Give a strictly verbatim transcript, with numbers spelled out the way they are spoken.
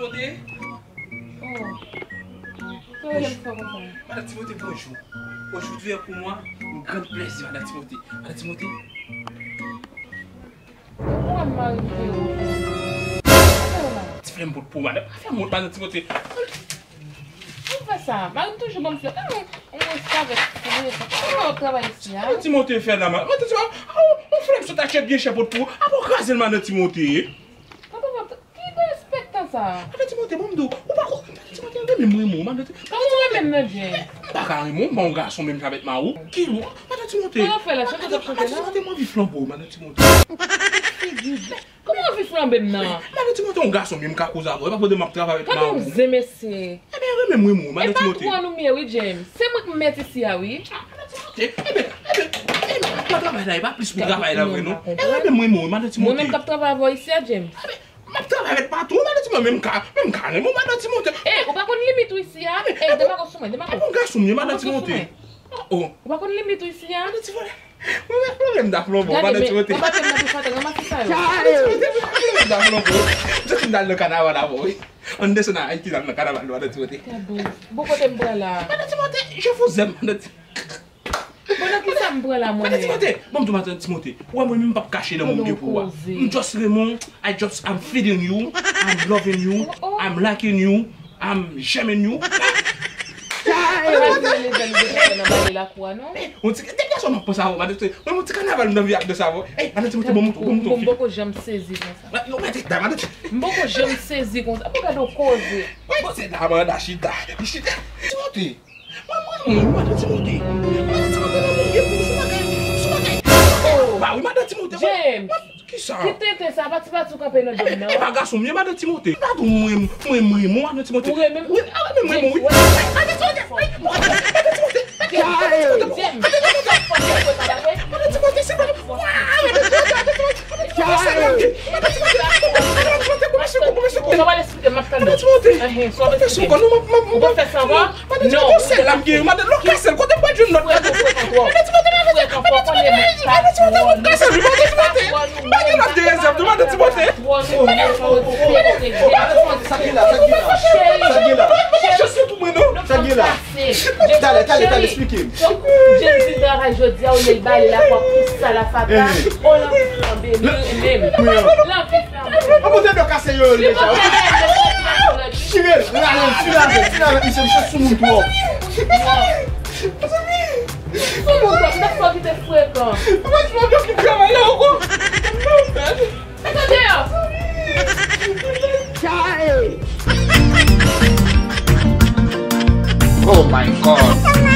Timote. Oh. Sa w vle m fè konsa? Madan Timote, bonjou. Aujourd'hui est pour moi un grand plaisir, Madan Timote. Madan Timote. Ou wè m mari m te ou. Ti flèm pot pou madan. Pa fè m wont, Madan Timote. Ou fè sa. Mari m toujou ban m flèm. Pa yon, yon restavèk. Ou wè w travay isi a. Madan Timote fè la, ma-, Madan Timote. Ah, yon flèm sot achèt byen chè pot pou. Apa w kraze l, Madan Timote. Papa, papa, ki derespektan sa? Madan Timote, bon, m di w, ou pa ko-, Madan Timote, renmen m, renmen w, Madan Timote. Kòman w renmen m nan, James? M pa ka renmen w, m pa yon gason menm jan avèk mari w. Ki w, Madan Timote? Sa w ap fè la? Sa w ap chante la? Madan Timote, m anvi flanbo, Madan Timote. Figi. Kòman w anvi flanbe m nan? Madan Timote, yon gason menm ka koze avè w, e pa pou de m ap travay avèk mari w. Gade yon zen, mesye. Ebyen, renmen m, renmen w, Madan Timote. E patwon nou m ye, wi, James. Se mwen k mèt isi a, wi. Madan Timote, ebyen, ebyen, ebyen, pa travay la, e pa plis pou travay la vre, non. E renmen m, renmen w, Madan Timote. Mwen menm k ap travay avè w isi a, James. Ebyen, m ap travay avèk patwon, Madan Timote, menm ka, menm ka renmen w, Madan Timote. Ey, ou pa konn limit ou isi a? Ey, demako sou mwen, demako. Ou pa konn gason m ye, Madan Timote. Oh, oh. Ou pa konn limit ou isi a? Madan Timote. Mwen, mwen, mwen menm ta flanbo, Madan Timote. Gade, men, ou pa tèlman ranmase sa yo. Madan Timote, mwen menm ta flanbo. M santi m t al nan kanaval avè w, wi. Ann desann nan Ayiti, n al nan kanaval, Madan Timote. Gade w. Bon, kote m pran la? Madan Timote, je vous aime, Madan Timote. Bon, nan ki sa m pran la, mwen menm? Madan Timote, bon, m di w, Madan Timote. Ou wè mwen menm, m p ap kache lanmou m gen pou ou a. M just renmen w, I just, I'm feeding you, I'm loving you, I'm liking you. I'm j'aime you. Ou pa vle level de fè nan bale lakou a, non? Yon ti, depi yè swa m ap panse avè w, Madan Timote. Mwen, yon ti kanaval m t anvi ap danse avè w. Ey, Madan Timote, bon, bon, bon, bon. M poko janm sezi konsa. Non, mete ta, Madan Timote. M poko janm sezi konsa. Pou gade w koze. Wi, se la, Madan Chita. Chita. Timote. Mwen, mwen, mwen, Madan Timote. Madan Timote, lanmou m gen pou ou, se bagay, se bagay. Oh, ba wi, Madan Timote. James. Kisa? Ki tenten sa, pati pati w kanpe nan do m nan. E pa gason m ye, Madan Timote. Gad ou mwen, mwen, mwen, mwen, Madan Timote. Ou renmen m? Wi, a, renmen mwen, wi. Madan Timote, wi, Madan Timote, Madan Timote, Madan Timote, Madan Timote, se pa, Madan Timote, Madan Timote, Madan Timote, Madan Timote, Madan Timote, pou mwen sekou, pou mwen sekou. Sa w al eksplike m, m ap tande w. Madan Timote. Enhen, sa w al eksplike m. Ou konn fè sa ankò? Madan Timote, sèl la m gen, Madan, lòt ka sèl, kote m pral jwenn lòt la? Madan Timote, Madan Timote, Madan Timote, lòt ka sèl, wi, Madan Timote. M pa gen lòt de rezèv, non, Madan Timote. Madan Timote, Madan Timote, sa k gen la, sa k gen la, sa k gen la? Madan Timote, je suis tout mwen, non. Sa k gen la? Talè, talè, talè, eksplike m. James vin travay jodi a, olye l bale lakou a, kisa la fatra, o l anvi flanbe, li renmen m. L anvi flanbe. An bon, te dwe kase yo, yo deja. Chire l, rale l, file avèk, file avèk misye, misye soumoun twòp. Soumoun twòp, nèg sa w kite frekan. Mwen, mwen, mwen ki travay la ankò. Mete deyò. Oh my God.